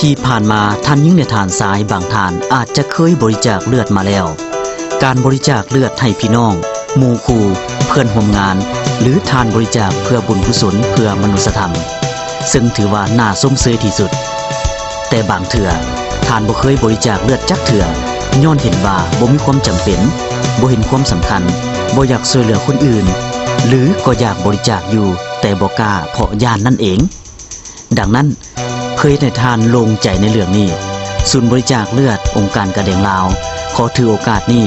ທີ່ຜ່ານມາ, ທ່ານຍິງ ແລະ ທ່ານຊາຍບາງທ່ານອາດຈະເຄີຍບໍລິຈາກເລືອດມາແລ້ວ. ການບໍລິຈາກເລືອດໃຫ້ພີ່ນ້ອງ, ໝູ່ຄູ່, ເພື່ອນຮ່ວມງານ ຫຼື ທ່ານບໍລິຈາກເພື່ອບຸນກຸສົນ, ເພື່ອມະນຸດສະທຳ, ເຊິ່ງຖືວ່າໜ້າຊົມເຊີຍທີ່ສຸດ. ແຕ່ບາງເທື່ອ, ທ່ານບໍ່ເຄີຍບໍລິຈາກເລືອດຈັກເທື່ອ, ຍ້ອນເຫັນວ່າບໍ່ມີຄວາມຈຳເປັນ, ບໍ່ເຫັນຄວາມສຳຄັນ, ບໍ່ຢາກຊ່ວຍເຫຼືອຄົນອື່ນ ຫຼື ກໍຢາກບໍລິຈາກຢູ່, ແຕ່ບໍ່ກ້າເພາະຢ້ານນັ້ນເອງ. ດັ່ງນັ້ນ, ເພື່ອເຮັດໃຫ້ທ່ານໂລ່ງໃຈໃນເລື່ອງນີ້, ສູນບໍລິຈາກເລືອດອົງການກາແດງລາວ ຂໍຖືໂອກາດນີ້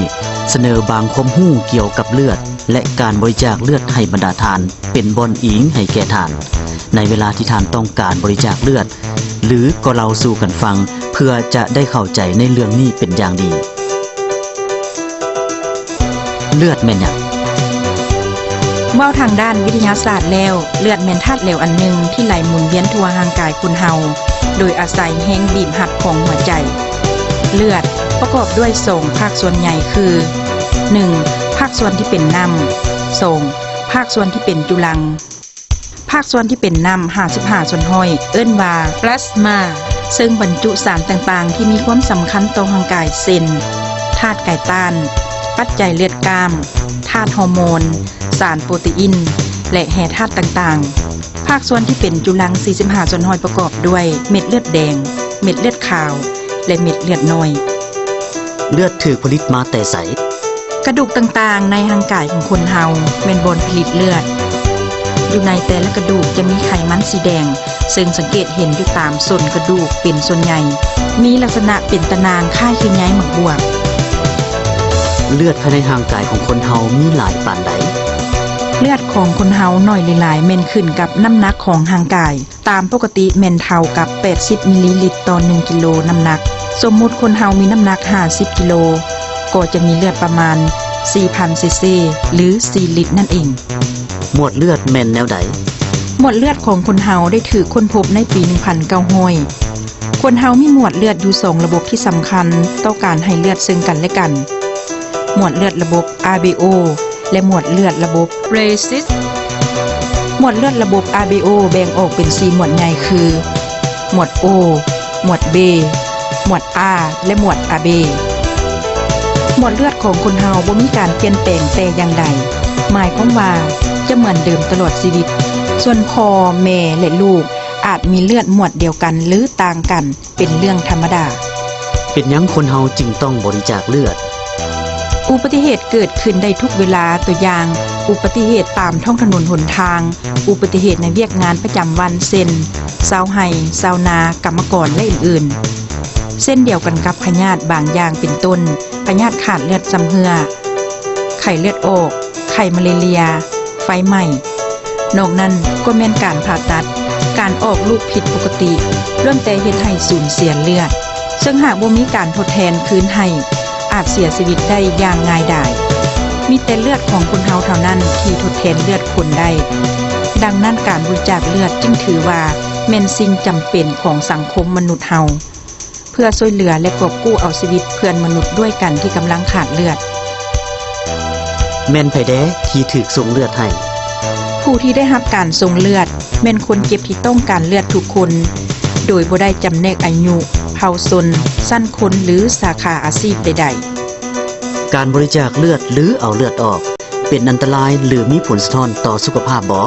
ສະເໜີບາງຄວາມຮູ້ກ່ຽວກັບເລືອດ ແລະ ການບໍລິຈາກເລືອດໃຫ້ບັນດາທ່ານເປັນບ່ອນອີງໃຫ້ແກ່ທ່ານ ໃນເວລາທີ່ທ່ານຕ້ອງການບໍລິຈາກເລືອດ ຫຼື ກໍເລົ່າສູ່ກັນຟັງ ເພື່ອຈະໄດ້ເຂົ້າໃຈໃນເລື່ອງນີ້ເປັນຢ່າງດີ. ເລືອດແມ່ນຫຍັງ? ເວົ້າທາງດ້ານວິທະຍາສາດແລ້ວ, ເລືອດແມ່ນທາດເຫຼວອັນໜຶ່ງທີ່ໄຫຼໝູນວຽນທົ່ວຮ່າງກາຍຄົນເຮົາ, ໂດຍອາໄສແຮງບີບຮັດຂອງຫົວໃຈ. ເລືອດປະກອບດ້ວຍສອງພາກສ່ວນໃຫຍ່ຄື ໜຶ່ງ ພາກສ່ວນທີ່ເປັນນ້ຳ, ສອງ ພາກສ່ວນທີ່ເປັນຈຸລັງ. ພາກສ່ວນທີ່ເປັນນ້ຳ ຫ້າສິບຫ້າສ່ວນຮ້ອຍ ເອີ້ນວ່າພລາສມາ ເຊິ່ງບັນຈຸສານຕ່າງໆທີ່ມີຄວາມສຳຄັນຕໍ່ຮ່າງກາຍ ເຊັ່ນ ທາດໄກຕ້ານ, ປັດໄຈເລືອດກ້າມ, ທາດຮໍໂມນ, ສານໂປຣຕີອິນ ແລະ ແຮ່ທາດຕ່າງໆ. ພາກສ່ວນທີ່ເປັນຈຸລັງ ສີ່ສິບຫ້າສ່ວນຮ້ອຍ ປະກອບດ້ວຍເມັດເລືອດແດງ, ເມັດເລືອດຂາວ ແລະ ເມັດເລືອດນ້ອຍ. ເລືອດຖືກຜະລິດມາແຕ່ໃສ? ກະດູກຕ່າງໆໃນຮ່າງກາຍຂອງຄົນເຮົາແມ່ນບ່ອນຜະລິດເລືອດ. ຢູ່ໃນແຕ່ລະກະດູກຈະມີໄຂມັນສີແດງ, ເຊິ່ງສັງເກດເຫັນຢູ່ຕາມສົ້ນກະດູກເປັນສ່ວນໃຫຍ່, ມີລັກສະນະເປັນຕາໜ່າງຄ້າຍຄືໃຍໝາກບວບ. ເລືອດພາຍໃນຮ່າງກາຍຂອງຄົນເຮົາມີຫຼາຍປານໃດ? ເລືອດຂອງຄົນເຮົາໜ້ອຍຫຼືຫຼາຍແມ່ນຂຶ້ນກັບນ້ຳໜັກຂອງຮ່າງກາຍ. ຕາມປົກກະຕິແມ່ນເທົ່າກັບແປດສິບມິນລີລິດຕໍ່ໜຶ່ງກິໂລນ້ຳໜັກ. ສົມມຸດຄົນເຮົາມີນ້ຳໜັກຫ້າສິບກິໂລ, ກໍຈະມີເລືອດປະມານສີ່ພັນຊີຊີ ຫຼື ສີ່ລິດນັ້ນເອງ. ໝວດເລືອດແມ່ນແນວໃດ? ໝວດເລືອດຂອງຄົນເຮົາໄດ້ຖືກຄົ້ນພົບໃນປີໜຶ່ງພັນເກົ້າຮ້ອຍ. ຄົນເຮົາມີໝວດເລືອດຢູ່ສອງລະບົບທີ່ສຳຄັນຕໍ່ການໃຫ້ເລືອດເຊິ່ງກັນແລະກັນ. ໝວດເລືອດລະບົບ ອາ ບີ ໂອ ແລະ ໝວດເລືອດລະບົບ ເຣຊິສ. ໝວດເລືອດລະບົບ ອາ ບີ ໂອ ແບ່ງອອກເປັນສີ່ໝວດໃຫຍ່ຄື ໝວດ ໂອ, ໝວດ ເບ, ໝວດ ອາ ແລະ ໝວດ ອາ ເບ. ໝວດເລືອດຂອງຄົນເຮົາບໍ່ມີການປ່ຽນແປງແຕ່ຢ່າງໃດ, ໝາຍຄວາມວ່າຈະເໝືອນເດີມຕະຫຼອດຊີວິດ. ສ່ວນພໍ່, ແມ່ ແລະ ລູກອາດມີເລືອດໝວດດຽວກັນ ຫຼື ຕ່າງກັນ ເປັນເລື່ອງທຳມະດາ. ເປັນຫຍັງຄົນເຮົາຈຶ່ງຕ້ອງບໍລິຈາກເລືອດ? ອຸບັດຕິເຫດເກີດຂຶ້ນໄດ້ທຸກເວລາ, ຕົວຢ່າງ ອຸບັດຕິເຫດຕາມທ້ອງຖະໜົນຫົນທາງ, ອຸບັດຕິເຫດໃນວຽກງານປະຈຳວັນ ເຊັ່ນ ຊາວໄຮ່, ຊາວນາ, ກຳມະກອນ ແລະ ອື່ນໆ. ເຊັ່ນດຽວກັນກັບພະຍາດບາງຢ່າງ ເປັນຕົ້ນ ພະຍາດຂາດເລືອດຊຳເຮື້ອ, ໄຂ້ເລືອດອອກ, ໄຂ້ມາເລເລຍ, ໄຟໄໝ້. ນອກນັ້ນກໍແມ່ນການຜ່າຕັດ, ການອອກລູກຜິດປົກກະຕິ, ລ້ວນແຕ່ເຮັດໃຫ້ສູນເສຍເລືອດ, ເຊິ່ງຫາກບໍ່ມີການທົດແທນຄືນໃຫ້, ອາດເສຍຊີວິດໄດ້ຢ່າງງ່າຍດາຍ. ມີແຕ່ເລືອດຂອງຄົນເຮົາເທົ່ານັ້ນທີ່ທົດແທນເລືອດຄົນໄດ້. ດັ່ງນັ້ນ, ການບໍລິຈາກເລືອດຈຶ່ງຖືວ່າແມ່ນສິ່ງຈຳເປັນຂອງສັງຄົມມະນຸດເຮົາ. ເພື່ອຊ່ວຍເຫຼືອ ແລະ ກອບກູ້ເອົາຊີວິດເພື່ອນມະນຸດດ້ວຍກັນທີ່ກຳລັງຂາດເລືອດ. ແມ່ນໃຜແດ່ທີ່ຖືກສົ່ງເລືອດໃຫ້? ຜູ້ທີ່ໄດ້ຮັບການສົ່ງເລືອດແມ່ນຄົນເຈັບທີ່ຕ້ອງການເລືອດທຸກຄົນ, ໂດຍບໍ່ໄດ້ຈຳແນກອາຍຸ, ເຜົ່າຊົນ, ຊັ້ນຄົນ ຫຼື ສາຂາອາຊີບໃດໆ. ການບໍລິຈາກເລືອດ ຫຼື ເອົາເລືອດອອກ ເປັນອັນຕະລາຍ ຫຼື ມີຜົນສະທ້ອນຕໍ່ສຸຂະພາບບໍ່?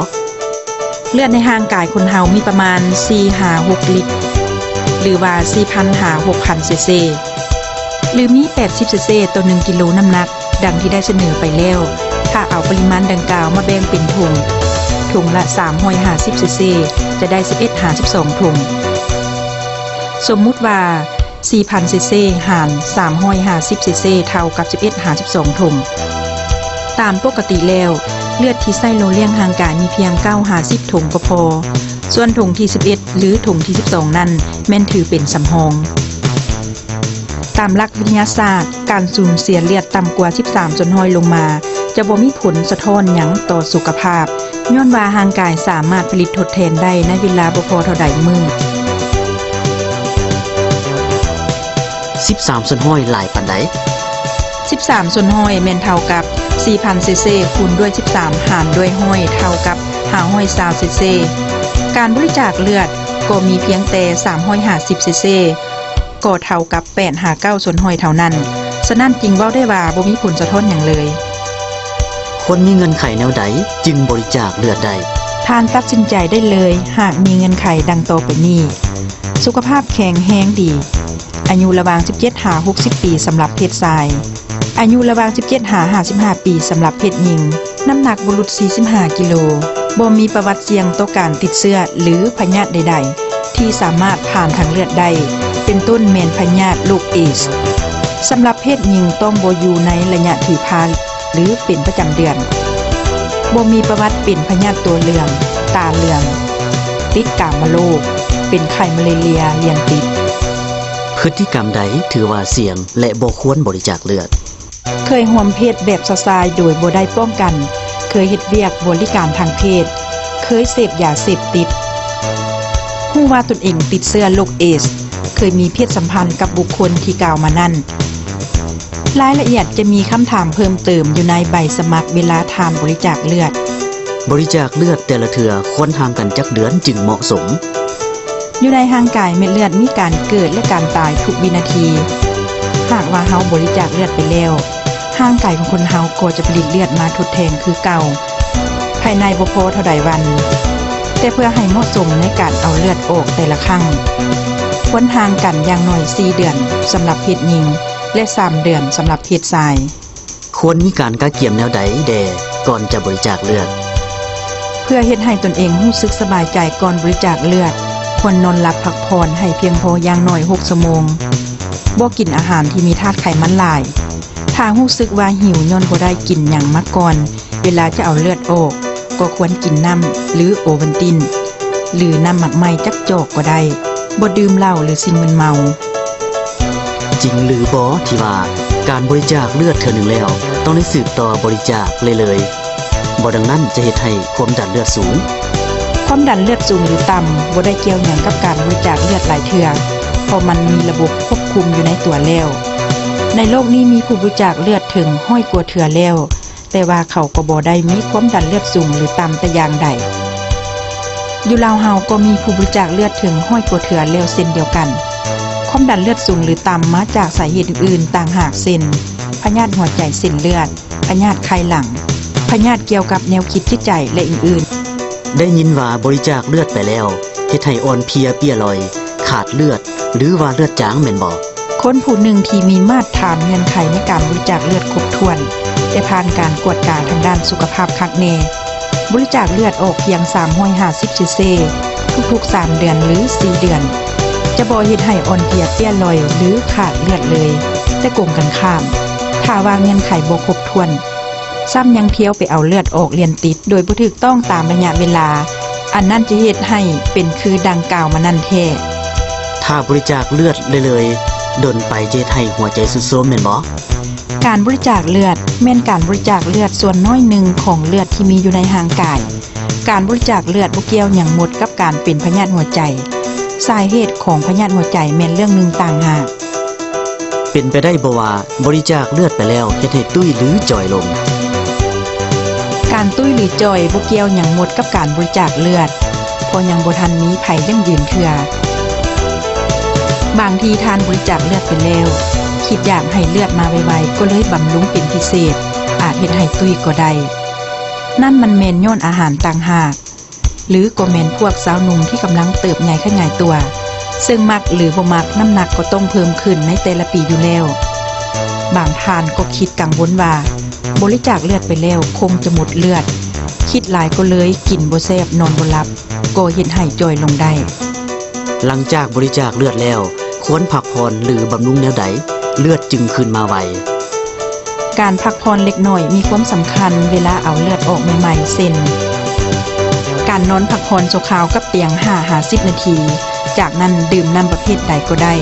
ເລືອດໃນຮ່າງກາຍຄົນເຮົາມີປະມານສີ່ຫາຫົກລິດ ຫຼືວ່າສີ່ພັນຫາຫົກພັນຊີຊີ ຫຼືມີແປດສິບຊີຊີຕໍ່ໜຶ່ງກິໂລນ້ຳໜັກ, ດັ່ງທີ່ໄດ້ສະເໜີໄປແລ້ວ. ຖ້າເອົາປະລິມານດັ່ງກ່າວມາແບ່ງເປັນຖົງ, ຖົງລະສາມຮ້ອຍຫ້າສິບຊີຊີ ຈະໄດ້ສິບເອັດຫາສິບສອງຖົງ. ສົມມຸດວ່າ ສີ່ພັນຊີຊີຫານສາມຮ້ອຍຫ້າສິບຊີຊີ ເທົ່າກັບສິບເອັດຫາສິບສອງຖົງ. ຕາມປົກກະຕິແລ້ວ, ເລືອດທີ່ໃຊ້ຫຼໍ່ລ້ຽງຮ່າງກາຍມີພຽງເກົ້າຫາສິບຖົງກໍພໍ, ສ່ວນຖົງທີສິບເອັດ ຫຼື ຖົງທີສິບສອງນັ້ນ ແມ່ນຖືເປັນສຳຮອງ. ຕາມຫຼັກວິທະຍາສາດ, ການສູນເສຍເລືອດຕ່ຳກວ່າສິບສາມສ່ວນຮ້ອຍລົງມາ ຈະບໍ່ມີຜົນສະທ້ອນຫຍັງຕໍ່ສຸຂະພາບ. ຍ້ອນວ່າຮ່າງກາຍສາມາດຜະລິດທົດແທນໄດ້ໃນເວລາບໍ່ພໍເທົ່າໃດມື້. ສິບສາມສ່ວນຮ້ອຍຫຼາຍປານໃດ? ສິບສາມສ່ວນຮ້ອຍແມ່ນເທົ່າກັບສີ່ພັນຊີຊີ ຄູນດ້ວຍສິບສາມ ຫານດ້ວຍຮ້ອຍ ເທົ່າກັບຫ້າຮ້ອຍຊາວຊີຊີ. ການບໍລິຈາກເລືອດ ກໍມີພຽງແຕ່ສາມຮ້ອຍຫ້າສິບເຊເຊ ກໍເທົ່າກັບແປດຫາເກົ້າສ່ວນຮ້ອຍເທົ່ານັ້ນ, ສະນັ້ນຈຶ່ງເວົ້າໄດ້ວ່າບໍ່ມີຜົນສະທ້ອນຫຍັງເລີຍ. ຄວນມີເງື່ອນໄຂແນວໃດຈຶ່ງບໍລິຈາກເລືອດໄດ້? ທ່ານຕັດສິນໃຈໄດ້ເລີຍ ຫາກມີເງື່ອນໄຂດັ່ງຕໍ່ໄປນີ້: ສຸຂະພາບແຂງແຮງດີ, ອາຍຸລະຫວ່າງສິບເຈັດຫາຫົກສິບປີສຳລັບເພດຊາຍ, ອາຍຸລະຫວ່າງສິບເຈັດຫາຫ້າສິບຫ້າປີສຳລັບເພດຍິງ, ນ້ຳໜັກບໍ່ຫຼຸດສີ່ສິບຫ້າກິໂລ, ບໍ່ມີປະຫວັດສ່ຽງຕໍ່ການຕິດເຊື້ອ ຫຼື ພະຍາດໃດໆ ທີ່ສາມາດຜ່ານທາງເລືອດໄດ້ ເປັນຕົ້ນແມ່ນພະຍາດໂລກເອດ. ສຳລັບເພດຍິງຕ້ອງບໍ່ຢູ່ໃນໄລຍະທີ່ຜ່າ ຫຼື ເປັນປະຈຳເດືອນ, ບໍ່ມີປະຫວັດເປັນພະຍາດຕົວເຫຼືອງ, ຕາເຫຼືອງ, ຕິດກາມະໂລກ, ເປັນໄຂ້ມາເລເລຍລຽນຕິດ. ພຶດຕິກຳໃດຖືວ່າສ່ຽງ ແລະ ບໍ່ຄວນບໍລິຈາກເລືອດ? ເຄີຍຮ່ວມເພດແບບຊາຍໆໂດຍບໍ່ໄດ້ປ້ອງກັນ, ເຄີຍເຮັດວຽກບໍລິການທາງເພດ, ເຄີຍເສບຢາເສບຕິດ, ຮູ້ວ່າຕົນເອງຕິດເຊື້ອໂລກເອດ, ເຄີຍມີເພດສຳພັນກັບບຸກຄົນທີ່ກ່າວມານັ້ນ. ລາຍລະອຽດຈະມີຄຳຖາມເພີ່ມເຕີມຢູ່ໃນໃບສະໝັກເວລາທ່ານບໍລິຈາກເລືອດ. ບໍລິຈາກເລືອດແຕ່ລະເທື່ອຄວນຫ່າງກັນຈັກເດືອນຈຶ່ງເໝາະສົມ? ຢູ່ໃນຮ່າງກາຍເມັດເລືອດມີການເກີດ ແລະ ການຕາຍທຸກວິນາທີ. ຫາກວ່າເຮົາບໍລິຈາກເລືອດໄປແລ້ວ, ຮ່າງກາຍຂອງຄົນເຮົາກໍຈະຜະລິດເລືອດມາທົດແທນຄືເກົ່າ ພາຍໃນບໍ່ພໍເທົ່າໃດວັນ. ແຕ່ເພື່ອໃຫ້ເໝາະສົມໃນການເອົາເລືອດອອກແຕ່ລະຄັ້ງ, ຄວນຫ່າງກັນຢ່າງໜ້ອຍສີ່ເດືອນສຳລັບເພດຍິງ ແລະ ສາມເດືອນສຳລັບເພດຊາຍ. ຄວນມີການກະກຽມແນວໃດແດ່ກ່ອນຈະບໍລິຈາກເລືອດ? ເພື່ອເຮັດໃຫ້ຕົນເອງຮູ້ສຶກສະບາຍໃຈກ່ອນບໍລິຈາກເລືອດ, ຄວນນອນຫຼັບພັກຜ່ອນໃຫ້ພຽງພໍຢ່າງໜ້ອຍຫົກຊົ່ວໂມງ. ບໍ່ກິນອາຫານທີ່ມີທາດໄຂມັນຫຼາຍ. ຖ້າຮູ້ສຶກວ່າຫິວຍ້ອນບໍ່ໄດ້ກິນຫຍັງມາກ່ອນເວລາຈະເອົາເລືອດອອກ, ກໍຄວນກິນນ້ຳ ຫຼື ໂອວັນຕິນ ຫຼື ນ້ຳໝາກໄມ້ຈັກຈອກກໍໄດ້. ບໍ່ດື່ມເຫຼົ້າ ຫຼື ສິ່ງມຶນເມົາ. ຈິງຫຼືບໍ່ທີ່ວ່າການບໍລິຈາກເລືອດເທື່ອໜຶ່ງແລ້ວ ຕ້ອງໄດ້ສືບຕໍ່ບໍລິຈາກເລື້ອຍໆ? ບໍ່ດັ່ງນັ້ນຈະເຮັດໃຫ້ຄວາມດັນເລືອດສູງ. ຄວາມດັນເລືອດສູງ ຫຼື ຕ່ຳ ບໍ່ໄດ້ກ່ຽວຫຍັງກັບການບໍລິຈາກເລືອດຫຼາຍເທື່ອ, ເພາະມັນມີລະບົບຄວບຄຸມຢູ່ໃນຕົວແລ້ວ. ໃນໂລກນີ້ມີຜູ້ບໍລິຈາກເລືອດເຖິງຮ້ອຍກວ່າເທື່ອແລ້ວ, ແຕ່ວ່າເຂົາກໍບໍ່ໄດ້ມີຄວາມດັນເລືອດສູງ ຫຼື ຕ່ຳແຕ່ຢ່າງໃດ. ຢູ່ລາວເຮົາກໍມີຜູ້ບໍລິຈາກເລືອດເຖິງຮ້ອຍກວ່າເທື່ອແລ້ວເຊັ່ນດຽວກັນ. ຄວາມດັນເລືອດສູງ ຫຼື ຕ່ຳ ມາຈາກສາເຫດອື່ນໆຕ່າງຫາກ ເຊັ່ນ ພະຍາດຫົວໃຈເສັ້ນເລືອດ, ພະຍາດໄຂ່ຫຼັງ, ພະຍາດກ່ຽວກັບແນວຄິດຈິດໃຈ ແລະ ອື່ນໆ. ໄດ້ຍິນວ່າບໍລິຈາກເລືອດໄປແລ້ວ ເຮັດໃຫ້ອ່ອນເພຍເປ້ຍລອຍ, ຂາດເລືອດ ຫຼືວ່າເລືອດຈາງແມ່ນບໍ່? ຄົນຜູ້ໜຶ່ງທີ່ມີມາດຖານເງື່ອນໄຂໃນການບໍລິຈາກເລືອດຄົບຖ້ວນ ແລະ ຜ່ານການກວດກາທາງດ້ານສຸຂະພາບຄັກແນ່, ບໍລິຈາກເລືອດອອກພຽງສາມຮ້ອຍຫ້າສິບຊີຊີ ທຸກໆສາມເດືອນ ຫຼື ສີ່ເດືອນ ຈະບໍ່ເຮັດໃຫ້ອ່ອນເພຍເປ້ຍລອຍ ຫຼື ຂາດເລືອດເລີຍ, ແຕ່ກົງກັນຂ້າມ, ຖ້າວ່າເງື່ອນໄຂບໍ່ຄົບຖ້ວນ, ຊ້ຳຍັງພຽວໄປເອົາເລືອດອອກລຽນຕິດ ໂດຍບໍ່ຖືກຕ້ອງຕາມໄລຍະເວລາ, ອັນນັ້ນຈະເຮັດໃຫ້ເປັນຄືດັ່ງກ່າວມານັ້ນແທ້. ຖ້າບໍລິຈາກເລືອດເລື້ອຍໆ ດົນໄປຈະເຮັດໃຫ້ຫົວໃຈຊຸດໂຊມແມ່ນບໍ່? ການບໍລິຈາກເລືອດ ແມ່ນການບໍລິຈາກເລືອດສ່ວນນ້ອຍໜຶ່ງຂອງເລືອດທີ່ມີຢູ່ໃນຮ່າງກາຍ. ການບໍລິຈາກເລືອດບໍ່ກ່ຽວຫຍັງໝົດກັບການເປັນພະຍາດຫົວໃຈ. ສາເຫດຂອງພະຍາດຫົວໃຈແມ່ນເລື່ອງໜຶ່ງຕ່າງຫາກ. ເປັນໄປໄດ້ບໍ່ວ່າບໍລິຈາກເລືອດໄປແລ້ວເຮັດໃຫ້ຕຸ້ຍ ຫຼື ຈ່ອຍລົງ? ການຕຸ້ຍ ຫຼື ຈ່ອຍບໍ່ກ່ຽວຫຍັງໝົດກັບການບໍລິຈາກເລືອດ, ເພາະຍັງບໍ່ທັນມີໃຜຢັ້ງຢືນເທື່ອ. ບາງທີທ່ານບໍລິຈາກເລືອດໄປແລ້ວ, ຄິດຢາກໃຫ້ເລືອດມາໄວໆ ກໍເລີຍບຳລຸງເປັນພິເສດ, ອາດເຮັດໃຫ້ຕຸ້ຍກໍໄດ້. ນັ້ນມັນແມ່ນຍ້ອນອາຫານຕ່າງຫາກ. ຫຼືກໍແມ່ນພວກຊາວໜຸ່ມທີ່ກຳລັງເຕີບໃຫຍ່ຂະຫຍາຍຕົວ, ເຊິ່ງມັກ ຫຼື ບໍ່ມັກ, ນ້ຳໜັກກໍຕ້ອງເພີ່ມຂຶ້ນໃນແຕ່ລະປີຢູ່ແລ້ວ. ບາງທ່ານກໍຄິດກັງວົນວ່າ ບໍລິຈາກເລືອດໄປແລ້ວຄົງຈະໝົດເລືອດ, ຄິດຫຼາຍກໍເລີຍກິນບໍ່ແຊບນອນບໍ່ຫຼັບ, ກໍເຮັດໃຫ້ຈ່ອຍລົງໄດ້. ຫຼັງຈາກບໍລິຈາກເລືອດແລ້ວ, ຄວນພັກຜ່ອນ ຫຼື ບຳລຸງແນວໃດ ເລືອດຈຶ່ງຄືນມາໄວ? ການພັກຜ່ອນເລັກນ້ອຍມີຄວາມສຳຄັນເວລາເອົາເລືອດອອກໃໝ່ໆ ເຊັ່ນ ການນອນພັກຜ່ອນຊົ່ວຄາວກັບຕຽງຫ້າຫາສິບນາທີ, ຈາກນັ້ນດື່ມນ້ຳປະເພດໃດກໍໄດ້,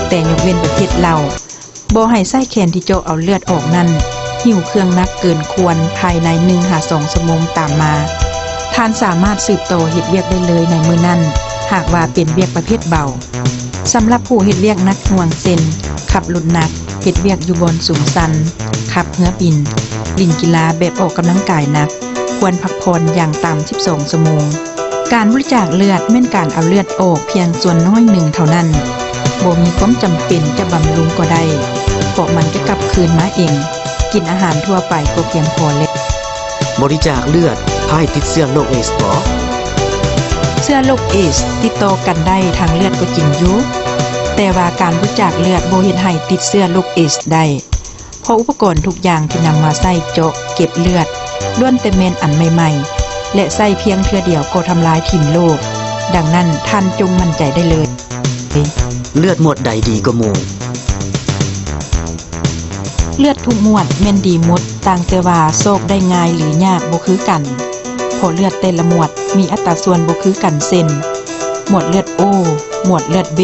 ແຕ່ຍົກເວັ້ນປະເພດເຫຼົ້າ. ບໍ່ໃຫ້ໃຊ້ແຂນທີ່ເຈາະເອົາເລືອດອອກນັ້ນ ຫິ້ວເຄື່ອງໜັກເກີນຄວນພາຍໃນໜຶ່ງຫາສອງຊົ່ວໂມງຕາມມາ. ທ່ານສາມາດສືບຕໍ່ເຮັດວຽກໄດ້ເລີຍໃນມື້ນັ້ນ, ຫາກວ່າເປັນວຽກປະເພດເບົາ. ສຳລັບຜູ້ເຮັດວຽກໜັກໜ່ວງ ເຊັ່ນ ຂັບລົດໜັກ, ເຮັດວຽກຢູ່ບ່ອນສູງຊັນ, ຂັບເຮືອບິນ, ຫຼິ້ນກິລາແບບອອກກຳລັງກາຍໜັກ, ຄວນພັກຜ່ອນຢ່າງຕ່ຳສິບສອງຊົ່ວໂມງ. ການບໍລິຈາກເລືອດແມ່ນການເອົາເລືອດອອກພຽງສ່ວນນ້ອຍໜຶ່ງເທົ່ານັ້ນ, ບໍ່ມີຄວາມຈຳເປັນຈະບຳລຸງກໍໄດ້, ເພາະມັນຈະກັບຄືນມາເອງ. ກິນອາຫານທົ່ວໄປກໍພຽງພໍແລ້ວ. ບໍລິຈາກເລືອດພາໃຫ້ຕິດເຊື້ອໂລກເອດບໍ່? ເຊື້ອໂລກເອດຕິດຕໍ່ກັນໄດ້ທາງເລືອດກໍຈິງຢູ່, ແຕ່ວ່າການບໍລິຈາກເລືອດບໍ່ເຮັດໃຫ້ຕິດເຊື້ອໂລກເອດໄດ້. ເພາະອຸປະກອນທຸກຢ່າງທີ່ນຳມາໃຊ້ເຈາະເກັບເລືອດ ລ້ວນແຕ່ແມ່ນອັນໃໝ່ໆ ແລະ ໃຊ້ພຽງເທື່ອດຽວກໍທຳລາຍຖິ້ມໂລດ. ດັ່ງນັ້ນ, ທ່ານຈົ່ງໝັ້ນໃຈໄດ້ເລີຍ. ເລືອດໝວດໃດດີກວ່າໝູ່? ເລືອດທຸກໝວດແມ່ນດີໝົດ, ຕ່າງແຕ່ວ່າຊອກໄດ້ງ່າຍ ຫຼື ຍາກບໍ່ຄືກັນ. ເພາະເລືອດແຕ່ລະໝວດມີອັດຕາສ່ວນບໍ່ຄືກັນ ເຊັ່ນ ໝວດເລືອດໂອ, ໝວດເລືອດເບ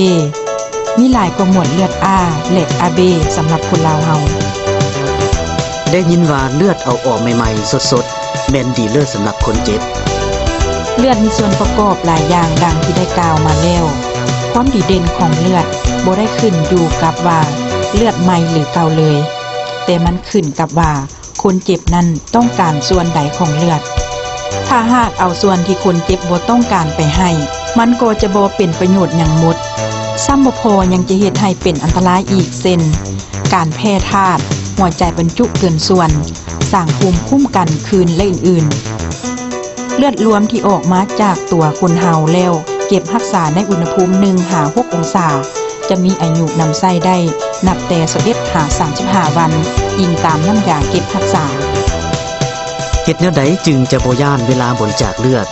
ມີຫຼາຍກວ່າໝວດເລືອດອາ ແລະ ອາເບ ສຳລັບຄົນລາວເຮົາ. ໄດ້ຍິນວ່າເລືອດເອົາອອກໃໝ່ໆ ສົດໆ ແມ່ນດີເລີດສຳລັບຄົນເຈັບ. ເລືອດມີສ່ວນປະກອບຫຼາຍຢ່າງດັ່ງທີ່ໄດ້ກ່າວມາແລ້ວ. ຄວາມດີເດັ່ນຂອງເລືອດບໍ່ໄດ້ຂຶ້ນຢູ່ກັບວ່າເລືອດໃໝ່ ຫຼື ເກົ່າເລີຍ, ແຕ່ມັນຂຶ້ນກັບວ່າ ຄົນເຈັບນັ້ນຕ້ອງການສ່ວນໃດຂອງເລືອດ. ຖ້າຫາກເອົາສ່ວນທີ່ຄົນເຈັບບໍ່ຕ້ອງການໄປໃຫ້, ມັນກໍຈະບໍ່ເປັນປະໂຫຍດຫຍັງໝົດ, ຊ້ຳບໍ່ພໍຍັງຈະເຮັດໃຫ້ເປັນອັນຕະລາຍອີກ ເຊັ່ນ ການແພ້ທາດ, ຫົວໃຈບັນຈຸເກີນສ່ວນ, ສ້າງພູມຄຸ້ມກັນຄືນ ແລະ ອື່ນໆ. ເລືອດລວມທີ່ອອກມາຈາກຕົວຄົນເຮົາແລ້ວ ເກັບຮັກສາໃນອຸນຫະພູມໜຶ່ງຫາຫົກອົງສາ, ຈະມີອາຍຸນຳໃຊ້ໄດ້ນັບແຕ່ຊາວເອັດຫາສາມສິບຫ້າວັນ, ອີງຕາມນ້ຳຢາເກັບຮັກສາ. ເຮັດແນວໃດຈຶ່ງຈະບໍ່ຢ້ານເວລາບໍລິຈາກເລືອດ?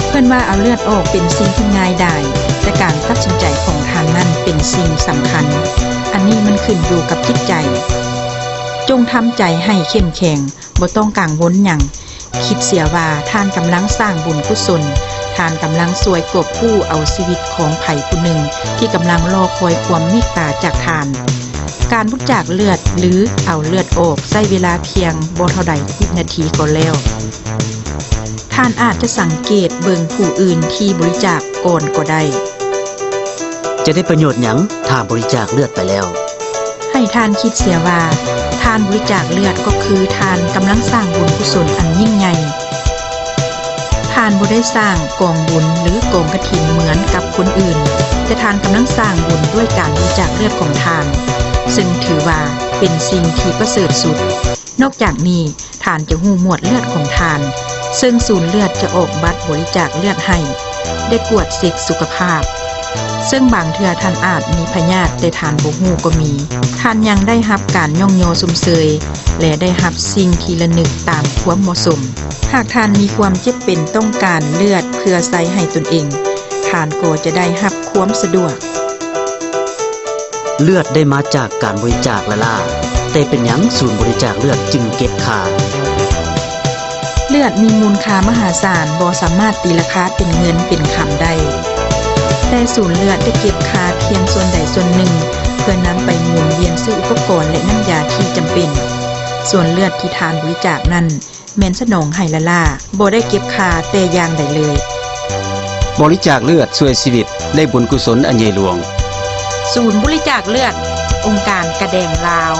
ເພິ່ນວ່າເອົາເລືອດອອກເປັນສິ່ງທີ່ງ່າຍດາຍ, ແຕ່ການຕັດສິນໃຈຂອງທ່ານນັ້ນເປັນສິ່ງສຳຄັນ. ອັນນີ້ມັນຂຶ້ນຢູ່ກັບຈິດໃຈ. ຈົ່ງທຳໃຈໃຫ້ເຂັ້ມແຂງ. ບໍ່ຕ້ອງກັງວົນຫຍັງ. ຄິດເສຍວ່າທ່ານກຳລັງສ້າງບຸນກຸສົນ, ທ່ານກຳລັງຊ່ວຍກອບກູ້ເອົາຊີວິດຂອງໃຜຜູ້ໜຶ່ງທີ່ກຳລັງລໍຄອຍຄວາມເມດຕາຈາກທ່ານ. ການບໍລິຈາກເລືອດ ຫຼື ເອົາເລືອດອອກໃຊ້ເວລາພຽງບໍ່ເທົ່າໃດສິບນາທີກໍແລ້ວ. ທ່ານອາດຈະສັງເກດເບິ່ງຜູ້ອື່ນທີ່ບໍລິຈາກກ່ອນກໍໄດ້. ຈະໄດ້ປະໂຫຍດຫຍັງຖ້າບໍລິຈາກເລືອດໄປແລ້ວ? ໃຫ້ທ່ານຄິດເສຍວ່າ ທ່ານບໍລິຈາກເລືອດກໍຄືທ່ານກຳລັງສ້າງບຸນກຸສົນອັນຍິ່ງໃຫຍ່. ທ່ານບໍ່ໄດ້ສ້າງກອງບຸນ ຫຼື ກອງກະຖິນເໝືອນກັບຄົນອື່ນ, ແຕ່ທ່ານກຳລັງສ້າງບຸນດ້ວຍການບໍລິຈາກເລືອດຂອງທ່ານ, ເຊິ່ງຖືວ່າເປັນສິ່ງທີ່ປະເສີດສຸດ. ນອກຈາກນີ້, ທ່ານຈະຮູ້ໝວດເລືອດຂອງທ່ານ, ເຊິ່ງສູນເລືອດຈະອອກບັດບໍລິຈາກເລືອດໃຫ້, ໄດ້ກວດເຊັກສຸຂະພາບ, ເຊິ່ງບາງເທື່ອທ່ານອາດມີພະຍາດແຕ່ທ່ານບໍ່ຮູ້ກໍມີ. ທ່ານຍັງໄດ້ຮັບການຍ້ອງຍໍຊົມເຊີຍ ແລະ ໄດ້ຮັບສິ່ງທີ່ລະນຶກຕາມຄວາມເໝາະສົມ. ຫາກທ່ານມີຄວາມເຈັບເປັນຕ້ອງການເລືອດເພື່ອໃຊ້ໃຫ້ຕົນເອງ, ທ່ານກໍຈະໄດ້ຮັບຄວາມສະດວກ. ເລືອດໄດ້ມາຈາກການບໍລິຈາກລ້າໆ, ແຕ່ເປັນຫຍັງສູນບໍລິຈາກເລືອດຈຶ່ງເກັບຄ່າ? ເລືອດມີມູນຄ່າມະຫາສານ, ບໍ່ສາມາດຕີລາຄາເປັນເງິນເປັນຄຳໄດ້, ແຕ່ສູນເລືອດໄດ້ເກັບຄ່າພຽງສ່ວນໃດສ່ວນໜຶ່ງ ເພື່ອນຳໄປໝູນວຽນຊື້ອຸປະກອນ ແລະ ນ້ຳຢາທີ່ຈຳເປັນ. ສ່ວນເລືອດທີ່ທ່ານບໍລິຈາກນັ້ນ ແມ່ນສະໜອງໃຫ້ລ້າໆ, ບໍ່ໄດ້ເກັບຄ່າແຕ່ຢ່າງໃດເລີຍ. ບໍລິຈາກເລືອດຊ່ວຍຊີວິດ, ໄດ້ບຸນກຸສົນອັນໃຫຍ່ຫຼວງ. ສູນບໍລິຈາກເລືອດ, ອົງການກະແດງລາວ.